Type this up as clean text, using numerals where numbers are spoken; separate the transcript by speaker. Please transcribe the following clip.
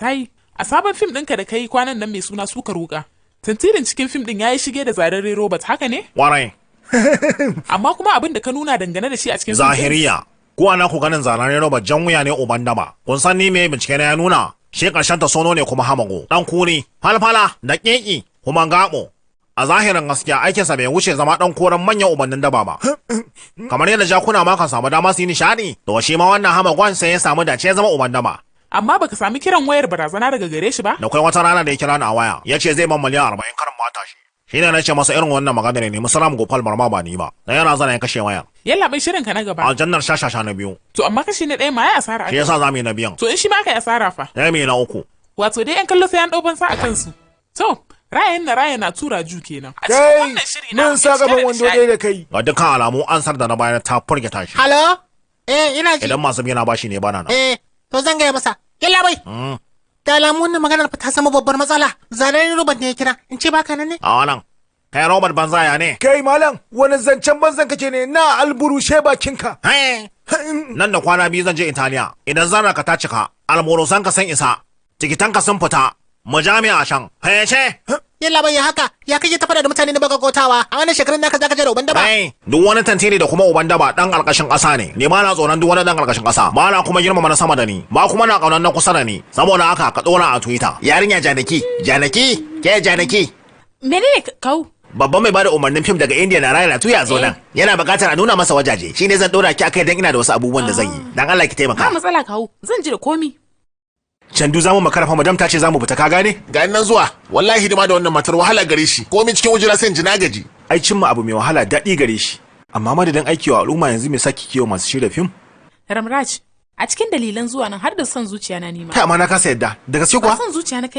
Speaker 1: Tai, a sabon fim ɗinka da kai kwanan nan mai suna Sukar Wuka. Tantirin cikin fim ɗin ya yi shige da zararre Robert, haka ne?
Speaker 2: Warai.
Speaker 1: Amma kuma abin da ka nuna dangane da shi a cikin fim ɗin-
Speaker 2: Zahiriya. Ko ana ku ganin zararre Robert jan wuya ne uban daba. Kun san ni me bincike na ya nuna? Shi karshen ta sono ne kuma hamago. Dan kuri, falfala, da keki, kuma gabo. A zahirin gaskiya aikinsa bai wuce zama dan koren manyan ubannin daba ba. Kamar yadda jakuna ma kan samu dama su yi nishadi, to shi ma wannan hamagon sai ya samu dace ya zama uban daba.
Speaker 1: Amma baka sami kiran wayar barazana daga gare shi ba?
Speaker 2: Da kwai wata rana da ya kira ni a waya, ya ce zai ban miliyan 40 karin mata shi. Shi ne na ce masa irin wannan magana ne musaram Gopal Barma ba ni ba. Da yana zana ya kashe wayar.
Speaker 1: Yalla bai, shirin ka na gaba.
Speaker 2: Aljannar shashasha na biyu.
Speaker 1: To amma kashi na ɗaya ma ya asara.
Speaker 2: Shi yasa za mu yi na biyan.
Speaker 1: To in shi ma aka yi asara fa?
Speaker 2: Sai mu yi na uku.
Speaker 1: Wato dai 'yan kallo sai an ɗau fansa a kansu. To, ra'ayin na raya na tura ju kenan. A cikin
Speaker 3: Kai,
Speaker 1: wannan shiri na
Speaker 3: mun sa gaban wando ɗaya da kai.
Speaker 2: Ga dukkan alamu ansar da na bayar ta furgita shi.
Speaker 4: Halo? Eh, ina ji.
Speaker 2: Idan masu biya na bashi ne bana nan.
Speaker 4: Eh, to zan gaya masa. Yalla bai. Da alamu wannan maganar fa ta zama babbar matsala. Zararren Robert ne ya kira. In ce baka nan ne?
Speaker 2: A wannan. Kai Robert banza ya ne?
Speaker 3: Kai malam, wani zancen banzan kake ne na alburushe bakinka.
Speaker 2: Nan da kwana 2 zan je Italiya. Idan zarar ka ta cika, almorosan ka san isa, tikitan ka sun fita, mu jami'a can. Hayyace!
Speaker 4: Yalla bai, ya haka. Ya kake ta fada da mutane na baka kotawa. A wannan shekarun naka zaka je da uban daba.
Speaker 2: Kai, duk wani tantiri da kuma uban daba dan ƙarƙashin ƙasa ne. Ni ba na tsoron duk wani dan ƙarƙashin ƙasa. Ba na kuma girmama na sama da ni. Ba kuma na ƙaunar na kusa da ni. Saboda haka ka ɗora a Twitter. Yarinya Janaki, Janaki, ke Janaki.
Speaker 1: Menene kau?
Speaker 2: Babban mai bada umarnin fim daga India na Raya Tuya zo nan. Yana buƙatar a nuna masa wajaje. Shi ne zan ɗora ki akai dan ina da wasu abubuwan da zan yi. Dan Allah ki taimaka.
Speaker 1: Ba matsala kawu, zan ji da komi.
Speaker 2: Candu, za mu makara fa, madam ta ce za mu fita, ka gane?
Speaker 5: Ga nan zuwa, wallahi hidima da wannan matar wahala gare shi. Komai cikin wujira sai in ji na gaji.
Speaker 6: Ai cimma abu mai wahala daɗi gare shi. Amma madadin aiki wa al'umma yanzu me saki kiwo masu shirya fim?
Speaker 1: Ramraj, a cikin dalilan zuwa nan har da son zuciya na nima.
Speaker 6: Kai, amma na kasa yadda. Da gaske
Speaker 1: Ba
Speaker 6: kuwa?
Speaker 1: son zuciya na kai.